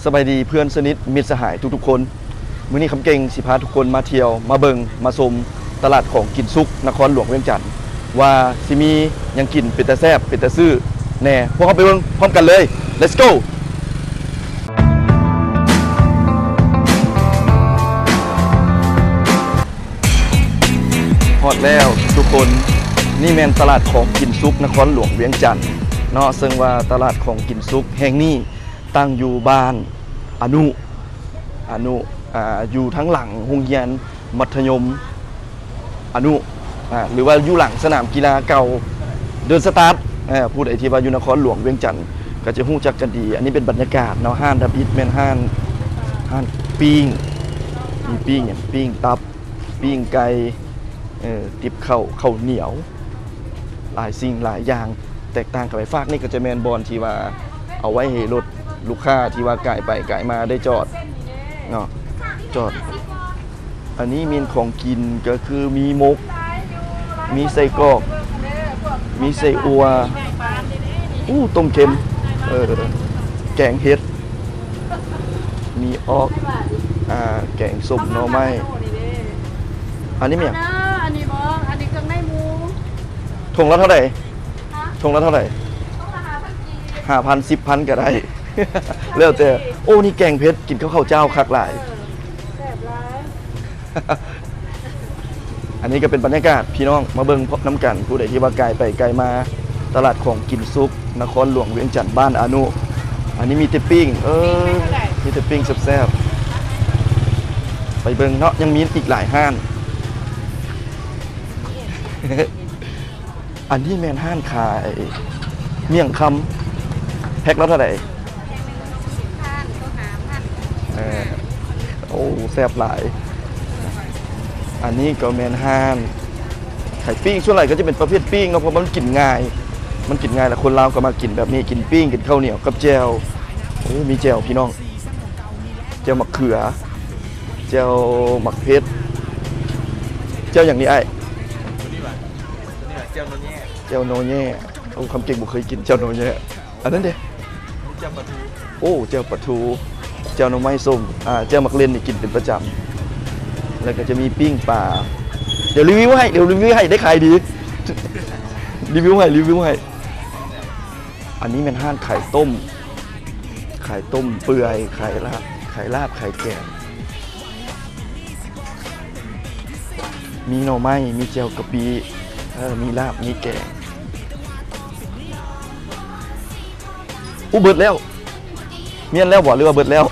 ສະບາຍດີເພື່ອນສະໜິດມິດສະຫາຍທຸກໆຄົນ. ມື້ນີ້ຄຳເກັ່ງຊິພາທຸກຄົນມາທ່ຽວ ມາເບິ່ງ ມາຊົມຕະຫຼາດຂອງກິນສຸກນະຄອນຫຼວງວຽງຈັນ ວ່າຊິມີຫຍັງກິນເປັນຕາແຊບ ເປັນຕາຊື້ແດ່. ພວກເຮົາໄປເບິ່ງພ້ອມກັນເລີຍ. Let's go! ຮອດແລ້ວທຸກຄົນ, ນີ້ແມ່ນຕະຫຼາດຂອງກິນສຸກນະຄອນຫຼວງວຽງຈັນເນາະ, ເຊິ່ງວ່າຕະຫຼາດຂອງກິນສຸກແຫ່ງນີ້ ຕັ້ງຢູ່ບ້ານອະນຸ ອະນຸ ອ່າ ຢູ່ທາງຫຼັງໂຮງຮຽນມັດທະຍົມອະນຸ ອ່າ ຫຼືວ່າຢູ່ຫຼັງສະໜາມກິລາເກົ່າເດີນສະຕາດ. ເອີ ຜູ້ໃດທີ່ວ່າຢູ່ນະຄອນຫຼວງວຽງຈັນກໍຈະຮູ້ຈັກກັນດີ. ອັນນີ້ເປັນບັນຍາກາດເນາະ, ຮ້ານທຳອິດແມ່ນຮ້ານ ຮ້ານປີ້ງ ມີປີ້ງຫຍັງ ປີ້ງຕັບ ປີ້ງໄກ່ ເອີ ຕິບເຂົ້າ ເຂົ້າໜຽວ ຫຼາຍສິ່ງຫຼາຍຢ່າງແຕກຕ່າງກັນໄປ. ຟາກນີ້ກໍຈະແມ່ນບ່ອນທີ່ວ່າເອົາໄວ້ໃຫ້ລົດລູກຄ້າທີ່ວ່າກາຍໄປກາຍມາໄດ້ຈອດເນາະ ຈອດ. ອັນນີ້ແມ່ນຂອງກິນ ກໍຄືມີໝົກ ມີໄສ້ກອກ ມີໄສ້ອົ່ວ ອູ້ ຕົ້ມເຄັມ ເອີ ແກງເຫັດ ມີອອກ ອ່າ ແກງສົ້ມໜໍ່ໄມ້. ອັນນີ້ແມ່ນຫຍັງ? ອັນນີ້ບໍ່? ອັນນີ້ເຄື່ອງໃນໝູ. ຖົງລະເທົ່າໃດ? ຮະ? ຖົງລະເທົ່າໃດ? ຖົງລະຫ້າພັນກີບ. ຫ້າພັນ ສິບພັນກໍໄດ້ ແລ້ວແຕ່. ໂອ້ ນີ້ແກງເຜັດ ກິນກັບເຂົ້າເຈົ້າຄັກຫຼາຍ. ເອີ ແຊບຫຼາຍ. ອັນນີ້ກໍເປັນບັນຍາກາດ ພີ່ນ້ອງມາເບິ່ງນຳກັນ, ຜູ້ໃດທີ່ວ່າກາຍໄປກາຍມາຕະຫຼາດຂອງກິນສຸກນະຄອນຫຼວງວຽງຈັນ ບ້ານອະນຸ. ອັນນີ້ມີແຕ່ປີ້ງ ເອີ ມີແຕ່ປີ້ງແຊບໆ. ໄປເບິ່ງເນາະ, ຍັງມີອີກຫຼາຍຮ້ານ. ອັນນີ້ແມ່ນຮ້ານຂາຍໝ້ຽງຄຳ ແພັກລະເທົ່າໃດ? ແພັກໜຶ່ງຫົກສິບພັນ ໂຕຫ້າພັນ. ເອີ ໂອ້ ແຊບຫຼາຍ. ອັນນີ້ກໍແມ່ນຮ້ານຂາຍປີ້ງ, ສ່ວນຫຼາຍກໍຈະເປັນປະເພດປີ້ງເນາະ ເພາະວ່າມັນກິນງ່າຍ ມັນກິນງ່າຍ ແລະຄົນລາວກໍມັກກິນແບບນີ້ ກິນປີ້ງ ກິນເຂົ້າໜຽວກັບແຈ່ວ. ໂອ້ ມີແຈ່ວ ພີ່ນ້ອງ ແຈ່ວໝາກເຂືອ ແຈ່ວໝາກເຜັດ. ແຈ່ວຫຍັງນີ້ອ້າຍ? ໂຕນີ້ຫວາ? ໂຕນີ້ຫວາ? ແຈ່ວໜໍ່ແຍ. ແຈ່ວໜໍ່ແຍ. ໂອ້ ຄຳເກັ່ງບໍ່ເຄີຍກິນແຈ່ວໜໍ່ແຍ. ອັນນັ້ນເດ? ແຈ່ວປາທູ. ໂອ້ ແຈ່ວປາທູ ແຈ່ວໜໍ່ໄມ້ສົ້ມ ອ່າ ແຈ່ວໝາກເລັ່ນນີ້ກິນເປັນປະຈຳ. ແລ້ວກໍຈະມີປີ້ງປາ. ດຽວຣີວິວໃຫ້ ດຽວຣີວິວໃຫ້ ໄດ້ຂາຍດີ. ຣີວິວໃຫ້ ຣີວິວໃຫ້. ອັນນີ້ແມ່ນຮ້ານຂາຍຕົ້ມ ຂາຍຕົ້ມເປື່ອຍ ຂາຍລາບ ຂາຍລາບ ຂາຍແກງ. ມີໜໍ່ໄມ້ ມີແຈ່ວກະປິ ເອີ ມີລາບ ມີແກງ. ອຸ ເບິດແລ້ວ. ແມ່ນແລ້ວບໍ່ ຫຼືວ່າເບິດແລ້ວ?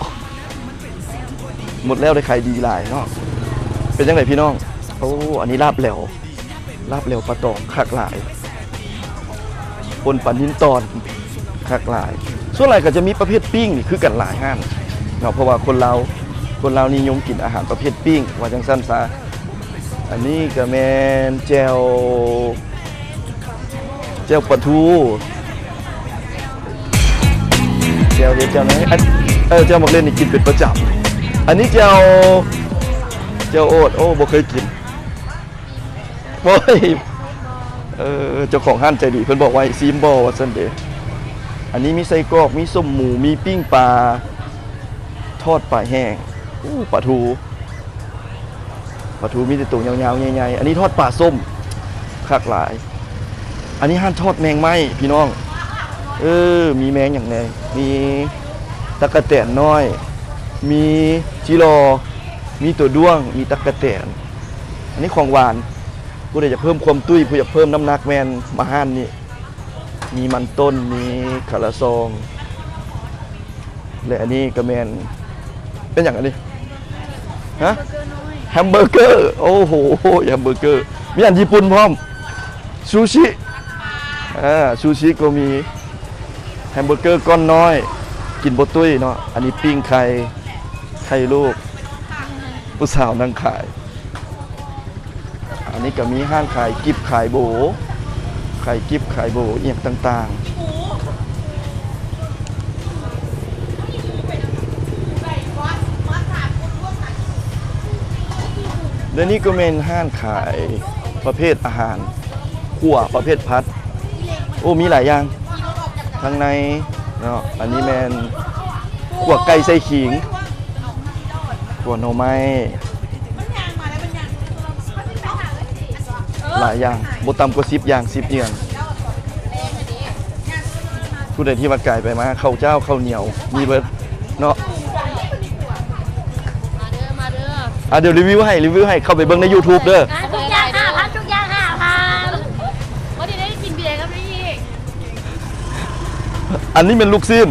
ໝົດແລ້ວ. ໄດ້ຂາຍດີຫຼາຍເນາະ. ເປັນຈັ່ງໃດພີ່ນ້ອງ? ໂອ້ ອັນນີ້ລາບແຫຼວ ລາບແຫຼວປາຕອງ ຄັກຫຼາຍ. ປົ່ນປານິນຕອນ ຄັກຫຼາຍ. ສ່ວນຫຼາຍກໍຈະມີປະເພດປີ້ງນີ້ຄືກັນຫຼາຍຮ້ານເນາະ, ເພາະວ່າຄົນລາວ ຄົນລາວນິຍົມກິນອາຫານປະເພດປີ້ງ ວ່າຈັ່ງຊັ້ນຊະ. ອັນນີ້ກໍແມ່ນແຈ່ວ ແຈ່ວປາທູ ແຈ່ວເຫັດ ແຈ່ວນັ້ນ ອັນ ເອີ ແຈ່ວໝາກເລັ່ນນີ້ກິນເປັນປະຈຳ. ອັນນີ້ແຈ່ວ ແຈ່ວໂອດ ໂອ້ ບໍ່ເຄີຍກິນ. ໂອ້ຍ ເອີ ເຈົ້າຂອງຮ້ານໃຈດີ ເພິ່ນບອກໄວ້ ຊີມບໍ່ ວ່າຊັ້ນເດ. ອັນນີ້ມີໄສ້ກອກ ມີສົ້ມໝູ ມີປີ້ງປາ ທອດປາແຫ້ງ ໂອ້ ປາທູ ປາທູມີແຕ່ໂຕຍາວໆ ໃຫຍ່ໆ. ອັນນີ້ທອດປາສົ້ມ ຄັກຫຼາຍ. ອັນນີ້ຮ້ານທອດແມງໄມ້ພີ່ນ້ອງ. ເອີ ມີແມງຫຍັງແດ່? ມີຕັກກະແຕນນ້ອຍ ມີຈີລໍ່ ມີໂຕດ້ວງ ມີຕັກກະແຕນ. ອັນນີ້ຂອງຫວານ ຜູ້ໃດຢາກເພີ່ມຄວາມຕຸ້ຍ ຜູ້ຢາກເພີ່ມນ້ຳໜັກແມ່ນມາຮ້ານນີ້. ມີມັນຕົ້ນ ມີຂາລະຊອງ ແລະ ອັນນີ້ກໍແມ່ນ ເປັນຫຍັງອັນນີ້? ຮະ? ແຮມເບີເກີ. ໂອ້ໂຫ ແຮມເບີເກີ ມີອັນຍີ່ປຸ່ນພ້ອມ. ຊູຊິ ອ່າ ຊູຊິກໍມີ. ແຮມເບີເກີກ້ອນນ້ອຍ ກິນບໍ່ຕຸ້ຍເນາະ. ອັນນີ້ປີ້ງໄຂ່ ໄຂ່ລູກ ຜູ້ສາວນັ່ງຂາຍ. ອັນນີ້ກໍມີຮ້ານຂາຍກິບຂາຍໂບ ຂາຍກິບຂາຍໂບອີ່ຫຍັງຕ່າງໆ. ແລະນີ້ກໍແມ່ນຮ້ານຂາຍປະເພດອາຫານຄົວ ປະເພດຜັດ. ໂອ້ ມີຫຼາຍຢ່າງ ທາງໃນເນາະ. ອັນນີ້ແມ່ນ ຂົ້ວໄກ່ໃສ່ຂີງ, ຂົ້ວໜໍ່ໄມ້ ຫຼາຍຢ່າງ, ບໍ່ຕ່ຳກວ່າສິບຢ່າງ ສິບເຫຍື່ອນ. ຜູ້ໃດທີ່ວ່າກາຍໄປມາ ເຂົ້າຈ້າວ ເຂົ້າໜຽວ ມີເບິດເນາະ. ມາເດີ ມາເດີ. ອ່ະ ດຽວຣີວິວໃຫ້ ຣີວິວໃຫ້ ເຂົ້າໄປເບິ່ງໃນຢູທູບເດີ. ທຸກຢ່າງຫ້າພັນ ທຸກຢ່າງຫ້າພັນ. ບໍ່ໄດ້ກິນເບຍກັບນີ້ອີກ. ອັນນີ້ແມ່ນລູກຊີ້ນ,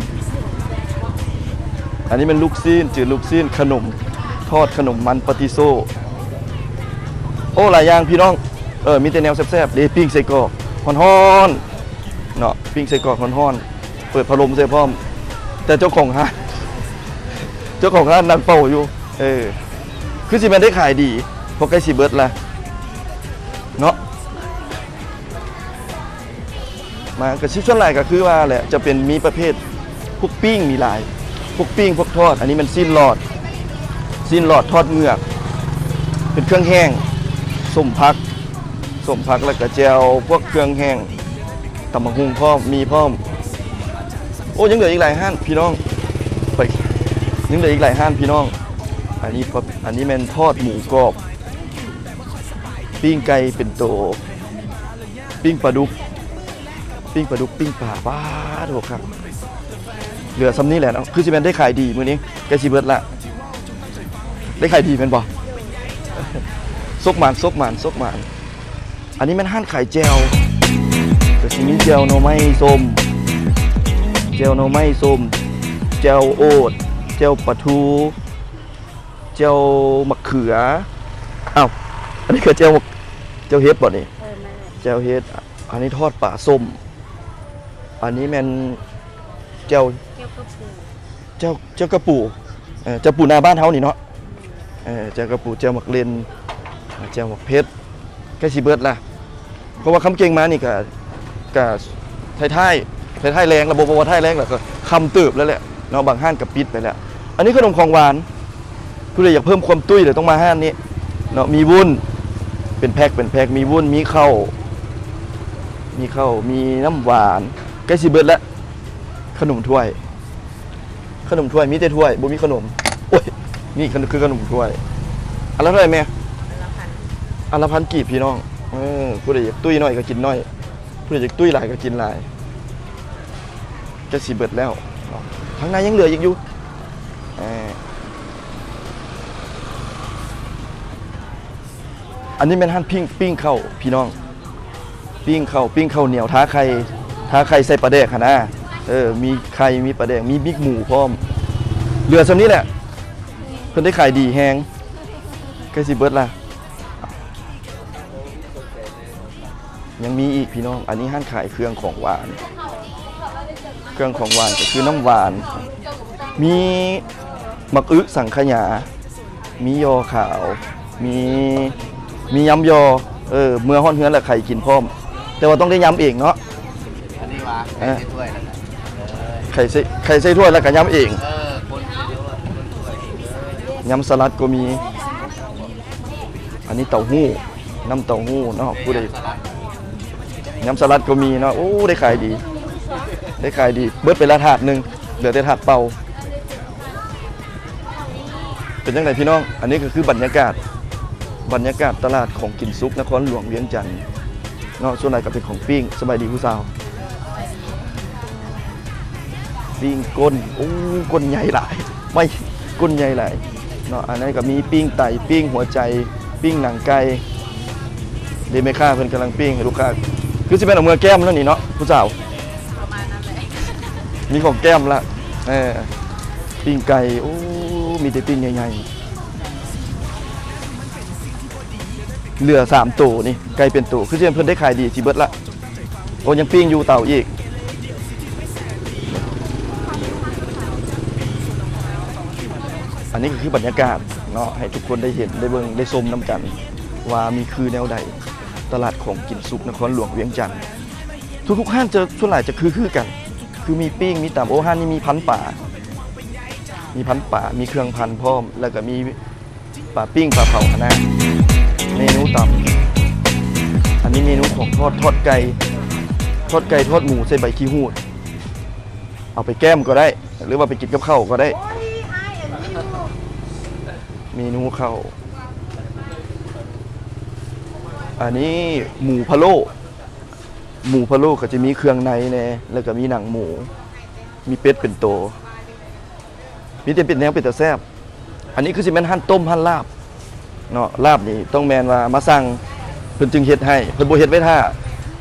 ອັນນີ້ແມ່ນລູກຊີ້ນ, ຈື່ລູກຊີ້ນ, ຂະໜົມທອດ, ຂະໜົມມັນປາຕິໂຊ. ໂອ້ ຫຼາຍຢ່າງພີ່ນ້ອງ. ເອີ ມີແຕ່ແນວແຊບໆເດ້. ປີ້ງໄສ້ກອກຮ້ອນໆເນາະ, ປີ້ງໄສ້ກອກຮ້ອນໆ, ເປີດພັດລົມໃສ່ພ້ອມ. ແຕ່ເຈົ້າຂອງຮ້ານ ເຈົ້າຂອງຮ້ານນັ່ງເຝົ້າຢູ່. ເອີ ຄືຊິແມ່ນໄດ້ຂາຍດີ ເພາະໃກ້ຊິເບິດລະເນາະ. ມາກໍຊິ ສ່ວນຫຼາຍກໍຄືວ່າແຫຼະ ຈະເປັນມີປະເພດພວກປີ້ງ ມີຫຼາຍ ພວກປີ້ງ ພວກທອດ. ອັນນີ້ແມ່ນຊີ້ນຫຼອດ ຊີ້ນຫຼອດທອດເໝືອກ ເປັນເຄື່ອງແຫ້ງ, ສົ້ມຜັກ ສົ້ມຜັກ ແລ້ວກໍແຈ່ວ ພວກເຄື່ອງແຫ້ງ. ຕຳບັກຫຸ່ງພ້ອມ ມີພ້ອມ. ໂອ້ ຍັງເຫຼືອອີກຫຼາຍຮ້ານພີ່ນ້ອງ ໄປ ຍັງເຫຼືອອີກຫຼາຍຮ້ານພີ່ນ້ອງ. ອັນນີ້ ອັນນີ້ແມ່ນທອດໝູກອບ ປີ້ງໄກ່ເປັນໂຕ ປີ້ງປາດຸກ ປີ້ງປາດຸກ ປີ້ງປາ. ປາດໂທ້ ຄັກ. ເຫຼືອຊ່ຳນີ້ແຫຼະເນາະ. ຄືຊິແມ່ນໄດ້ຂາຍດີມື້ນີ້ ໃກ້ຊິເບິດລະ. ໄດ້ຂາຍດີແມ່ນບໍ່? ໂຊກໝານ ໂຊກໝານ ໂຊກໝານ. ອັນນີ້ແມ່ນຮ້ານຂາຍແຈ່ວ ກໍຊິມີແຈ່ວໜໍ່ໄມ້ສົ້ມ ແຈ່ວໜໍ່ໄມ້ສົ້ມ ແຈ່ວໂອດ ແຈ່ວປາທູ ແຈ່ວໝາກເຂືອ. ອ້າວ ອັນນີ້ຄືແຈ່ວ ແຈ່ວເຫັດບໍ່ນີ້? ເອີ ແມ່ນແຫຼະ ແຈ່ວເຫັດ. ອັນນີ້ທອດປາສົ້ມ. ອັນນີ້ແມ່ນແຈ່ວ ແຈ່ວກະປູ ແຈ່ວ ແຈ່ວກະປູ. ເອີ ແຈ່ວປູນາບ້ານເຮົານີ້ເນາະ. ເອີ ແຈ່ວກະປູ ແຈ່ວໝາກເລັ່ນ ແຈ່ວໝາກເຜັດ. ໃກ້ຊິເບິດລະ ເພາະວ່າຄຳເກັ່ງມານີ້ກະ ກະທ້າຍໆ ທ້າຍໆແລງລະ ບໍ່ ບໍ່ວ່າທ້າຍແລງລະ ກະຄ່ຳເຕີບແລ້ວແຫຼະເນາະ. ບາງຮ້ານກະປິດໄປແລ້ວ. ອັນນີ້ຂະໜົມຂອງຫວານ ຜູ້ໃດຢາກເພີ່ມຄວາມຕຸ້ຍລະຕ້ອງມາຮ້ານນີ້ເນາະ. ມີວຸ້ນເປັນແພັກ ເປັນແພັກ ມີວຸ້ນ ມີເຂົ້າ ມີເຂົ້າ ມີນ້ຳຫວານ. ໃກ້ຊິເບິດແລ້ວ ຂະໜົມຖ້ວຍ ຂະໜົມຖ້ວຍ ມີແຕ່ຖ້ວຍ ບໍ່ມີຂະໜົມ. ໂອ້ຍ ນີ້ຄືຂະໜົມຖ້ວຍ. ອັນລະເທົ່າໃດແມ່? ອັນລະພັນ ອັນລະພັນກີບພີ່ນ້ອງ. ເອີ ຜູ້ໃດຢາກຕຸ້ຍໜ້ອຍກໍກິນໜ້ອຍ ຜູ້ໃດຢາກຕຸ້ຍຫຼາຍກໍກິນຫຼາຍ. ຈະຊິເບິດແລ້ວເນາະ ທາງໃນຍັງເຫຼືອອີກຢູ່. ເອີ ອັນນີ້ແມ່ນຮ້ານປີ້ງ ປີ້ງເຂົ້າພີ່ນ້ອງ. ປີ້ງເຂົ້າ ປີ້ງເຂົ້າໜຽວ ທາໄຂ່ ທາໄຂ່ໃສ່ປາແດກຫັ້ນນະ. ເອີ ມີໄຂ່ ມີປາແດກ ມີມີກໝູພ້ອມ. ເຫຼືອຊ່ຳນີ້ແຫຼະ ເພິ່ນໄດ້ຂາຍດີແຮງ. ໃກ້ຊິເບິດລະ ຍັງມີອີກພີ່ນ້ອງ. ອັນນີ້ຮ້ານຂາຍເຄື່ອງຂອງຫວານ ເຄື່ອງຂອງຫວານກໍຄືນ້ຳຫວານ ມີໝາກອຶ ສັງຂະຫຍາ ມີຍໍ່ຂາວ ມີ ມີຍຳຍໍ່. ເອີ ເມື່ອຮອດເຮືອນລະໄຂກິນພ້ອມ ແຕ່ວ່າຕ້ອງໄດ້ຍຳເອງເນາະ. ອັນນີ້ວ່າ ເອີ ໄຂ່ໃສ່ຖ້ວຍແລ້ວກະ ເອີ ໄຂ່ໃສ່ ໄຂ່ໃສ່ຖ້ວຍແລ້ວກະຍຳເອງ. ເອີ ຄົນໃສ່ຖ້ວຍ ຄົນໃສ່ຖ້ວຍ ຍຳສະຫຼັດກໍມີ. ອັນນີ້ເຕົ້າຫູ້ ນ້ຳເຕົ້າຫູ້ເນາະ. ຜູ້ໃດ ຍຳສະຫຼັດກໍມີເນາະ. ໂອ້ ໄດ້ຂາຍດີ ໄດ້ຂາຍດີ. ເບິດໄປລະຖາດໜຶ່ງ ເຫຼືອແຕ່ຖາດເປົ່າ. ເປັນຈັ່ງໃດພີ່ນ້ອງ? ອັນນີ້ກໍຄືບັນຍາກາດ ບັນຍາກາດຕະຫຼາດຂອງກິນສຸກ ນະຄອນຫຼວງວຽງຈັນເນາະ. ສ່ວນຫຼາຍກໍເປັນຂອງປີ້ງ. ສະບາຍດີຜູ້ສາວ. ປີ້ງກົ້ນ ໂອ້ ກົ້ນໃຫຍ່ຫຼາຍ ໄມ້ ກົ້ນໃຫຍ່ຫຼາຍເນາະ. ອັນນັ້ນກໍມີປີ້ງໄຕ ປີ້ງຫົວໃຈ ປີ້ງໜັງໄກ່. ເດ ແມ່ຄ້າເພິ່ນກຳລັງປີ້ງໃຫ້ລູກຄ້າ ຄືຊິແມ່ນເອົາເມືອແກ້ມແລ້ວນີ້ເນາະ ຜູ້ສາວ. ປະມານນັ້ນແຫຼະ ມີຂອງແກ້ມລະ. ເອີ ປີ້ງໄກ່ ໂອ້ ມີແຕ່ປີ້ງໃຫຍ່ໆ. ເຫຼືອສາມໂຕນີ້ ໄກ່ເປັນໂຕ ຄືຊິແມ່ນເພິ່ນໄດ້ຂາຍດີຊິເບິດລະ. ໂອ້ ຍັງປີ້ງຢູ່ເຕົາອີກ. ອັນນີ້ກໍຄືບັນຍາກາດເນາະ ໃຫ້ທຸກຄົນໄດ້ເຫັນ ໄດ້ເບິ່ງ ໄດ້ຊົມນຳກັນ ວ່າມີຄືແນວໃດ ຕະຫຼາດຂອງກິນສຸກນະຄອນຫຼວງວຽງຈັນ. ທຸກໆຮ້ານຈະ ສ່ວນຫຼາຍຈະຄື ຄືກັນ ຄືມີປີ້ງ ມີຕຳ. ໂອ້ ຮ້ານນີ້ມີພັນປາ ມີພັນປາ ມີເຄື່ອງພັນພ້ອມ ແລ້ວກໍມີ ປາປີ້ງ ປາເຜົາຫັ້ນນະ. ເມນູຕຳ ອັນນີ້ເມນູຂອງທອດ ທອດໄກ່ ທອດໄກ່ ທອດໝູ ໃສ່ໃບຂີ້ຫູດ ເອົາໄປແກ້ມກໍໄດ້. ເ ຫຼືວ່າໄປກິນກັບເຂົ້າກໍໄດ້. ເມນູເຂົ້າ ອັນນີ້ໝູພະໂລ້ ໝູພະໂລ້ກໍຈະມີເຄື່ອງໃນແດ່ ແລ້ວກໍມີໜັງໝູ ມີເປັດເປັນໂຕ ມີແຕ່ເປັນແນວເປັນຕາແຊບ. ອັນນີ້ຄືຊິແມ່ນຮ້ານຕົ້ມຮ້ານລາບເນາະ. ລາບນີ້ຕ້ອງແມ່ນວ່າມາສັ່ງເພິ່ນຈຶ່ງເຮັດໃຫ້ ເພິ່ນບໍ່ເຮັດໄວ້ຖ້າ.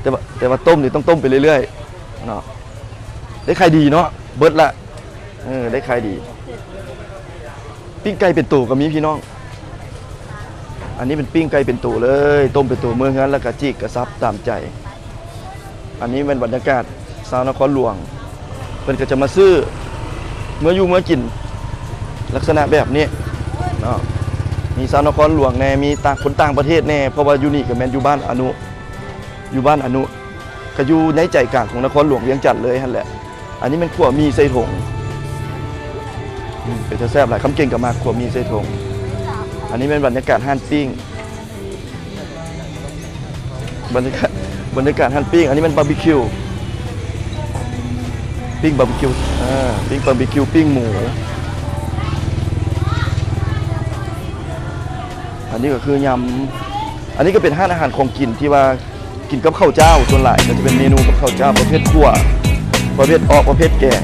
ແຕ່ວ່າ ແຕ່ວ່າຕົ້ມນີ້ຕ້ອງຕົ້ມໄປເລື້ອຍໆເນາະ. ໄດ້ຂາຍດີເນາະ ເບິດລະ ເອີ ໄດ້ຂາຍດີ. ປີ້ງໄກ່ເປັນໂຕກໍມີພີ່ນ້ອງ. ອັນນີ້ເປັນປີ້ງໄກ່ເປັນໂຕເລີຍ ຕົ້ມເປັນໂຕເມືອເຮືອນ ແລ້ວກໍຈີກກະສັບຕາມໃຈ. ອັນນີ້ແມ່ນບັນຍາກາດຊາວນະຄອນຫຼວງ ເພິ່ນກໍຈະມາຊື້ເມືອຢູ່ເມືອກິນ ລັກສະນະແບບນີ້ເນາະ. ມີຊາວນະຄອນຫຼວງແດ່ ມີຕ່າງ ຄົນຕ່າງປະເທດແດ່ ເພາະວ່າຢູ່ນີ້ກໍແມ່ນຢູ່ບ້ານອະນຸ ຢູ່ບ້ານອະນຸ ກໍຢູ່ໃນໃຈກາງຂອງນະຄອນຫຼວງວຽງຈັນເລີຍຫັ້ນແຫຼະ. ອັນນີ້ແມ່ນຂົ້ວໝີ່ໃສ່ຖົງ ອືມ ເປັນຕາແຊບຫຼາຍ. ຄຳເກັ່ງກໍມັກຂົ້ວໝີ່ໃສ່ຖົງ. ອັນນີ້ແມ່ນບັນຍາກາດຮ້ານປີ້ງ ບັນຍາກາດ ບັນຍາກາດຮ້ານປີ້ງ. ອັນນີ້ແມ່ນບາບີຄິວ ປີ້ງບາບີຄິວ ເອີ ປີ້ງບາບີຄິວ ປີ້ງໝູ. ອັນນີ້ກໍຄືຍຳ ອັນນີ້ກໍເປັນຮ້ານອາຫານຂອງກິນທີ່ວ່າ ກິນກັບເຂົ້າເຈົ້າ. ສ່ວນຫຼາຍກໍຈະເປັນເມນູກັບເຂົ້າເຈົ້າ ປະເພດຂົ້ວ ປະເພດເອາະ ປະເພດແກງ.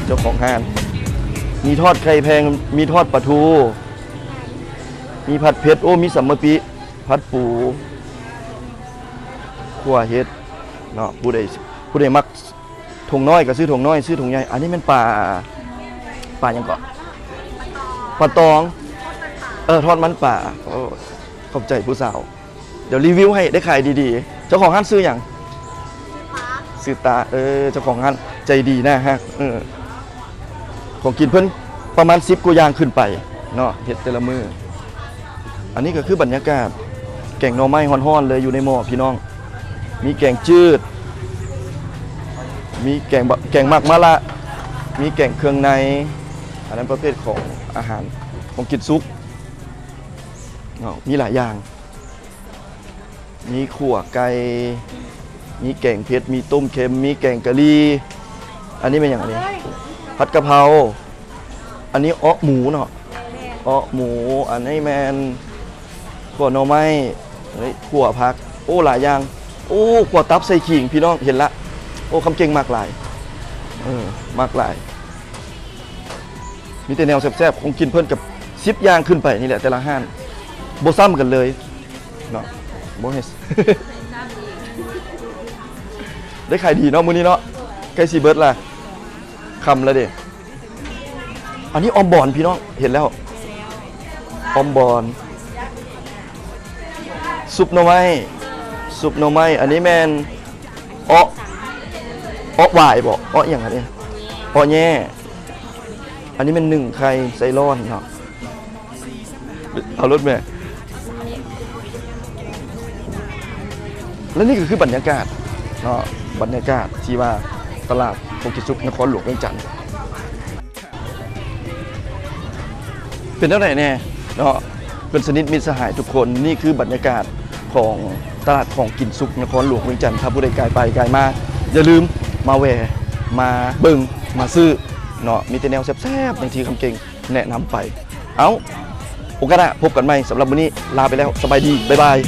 ເຈົ້າຂອງຮ້ານ ມີທອດໄຂ່ແພງ ມີທອດປາທູ ມີຜັດເຜັດ ໂອ້ ມີສຳມະປິ ຜັດປູ ຂົ້ວເຫັດເນາະ. ຜູ້ໃດ ຜູ້ໃດມັກຖົງນ້ອຍກໍຊື້ຖົງນ້ອຍ ຊື້ຖົງໃຫຍ່. ອັນນີ້ແມ່ນປາ ປາຫຍັງເກາະ? ປາຕອງ. ເອີ ທອດມັນປາ. ໂອ້ ຂອບໃຈຜູ້ສາວ. ດຽວຣີວິວໃຫ້ ໄດ້ຂາຍດີໆ. ເຈົ້າຂອງຮ້ານຊື່ຫຍັງ? ຊື່ຕາ. ເອີ ເຈົ້າຂອງຮ້ານໃຈດີໜ້າຮັກ. ເອີ ຂອງກິນເພິ່ນປະມານສິບກວ່າຢ່າງຂຶ້ນໄປເນາະ ເຮັດແຕ່ລະມື້. ອັນນີ້ກໍຄືບັນຍາກາດແກງໜໍ່ໄມ້ຮ້ອນໆເລີຍ ຢູ່ໃນໝໍ້ພີ່ນ້ອງ. ມີແກງຈືດ ມີແກງ ແກງໝາກມະລະ ມີແກງເຄື່ອງໃນ. ອັນນັ້ນປະເພດຂອງອາຫານ ຂອງກິນສຸກເນາະ ມີຫຼາຍຢ່າງ. ມີຂົ້ວໄກ່ ມີແກງເຜັດ ມີຕົ້ມເຄັມ ມີແກງກະຫຼີ່. ອັນນີ້ແມ່ນຫຍັງອັນນີ້? ຜັດກະເພົາ. ອັນນີ້ເອາະໝູເນາະ ເອາະໝູ. ອັນນີ້ແມ່ນຂົ້ວໜໍ່ໄມ້ ເອີຍ ຂົ້ວຜັກ. ໂອ້ ຫຼາຍຢ່າງ. ໂອ້ ຂົ້ວຕັບໃສ່ຂີງ ພີ່ນ້ອງເຫັນລະ. ໂອ້ ຄຳເກັ່ງມັກຫຼາຍ ເອີ ມັກຫຼາຍ. ມີແຕ່ແນວແຊບໆ ຂອງກິນເພິ່ນກັບສິບຢ່າງຂຶ້ນໄປນີ້ແຫຼະ ແຕ່ລະຮ້ານ ບໍ່ຊ້ຳກັນເລີຍເນາະ. ບໍ່ໃຫ້ ໄດ້ຂາຍດີເນາະມື້ນີ້ເນາະ. ໃກ້ຊິເບິດລະ ຄ່ຳລະເດ. ອັນນີ້ອອມບອນພີ່ນ້ອງ ເຫັນແລ້ວ ອອມບອນ ຊຸບໜໍ່ໄມ້ ຊຸບໜໍ່ໄມ້. ອັນນີ້ແມ່ນເອາະ ເອາະຫວາຍບໍ? ເອາະຫຍັງອັນນີ້? ເອາະແຍ່. ອັນນີ້ແມ່ນໜຶ້ງໄຂ່ໃສ່ລ້ອນເນາະ. ເອົາໂລດແມ່. ແລະນີ້ກໍຄືບັນຍາກາດເນາະ ບັນຍາກາດທີ່ວ່າຕະຫຼາດໂຄກິສຸນະຄອນຫຼວງວຽງຈັນ. ເປັນແນວໃດແດ່ເນາະ ເພື່ອນສະໜິດມິດສະຫາຍທຸກຄົນ? ນີ້ຄືບັນຍາກາດຂອງຕະຫຼາດຂອງກິນສຸກນະຄອນຫຼວງວຽງຈັນ. ຖ້າຜູ້ໃດກາຍໄປກາຍມາ ຢ່າລືມມາແວ່ ມາເບິ່ງ ມາຊື້ເນາະ. ມີແຕ່ແນວແຊບໆ ຢ່າງທີ່ຄຳເກັ່ງແນະນຳໄປ. ເອົ້າ ໂອກາດໜ້າພົບກັນໃໝ່. ສຳລັບມື້ນີ້ລາໄປແລ້ວ. ສະບາຍດີ. ບາຍບາຍ.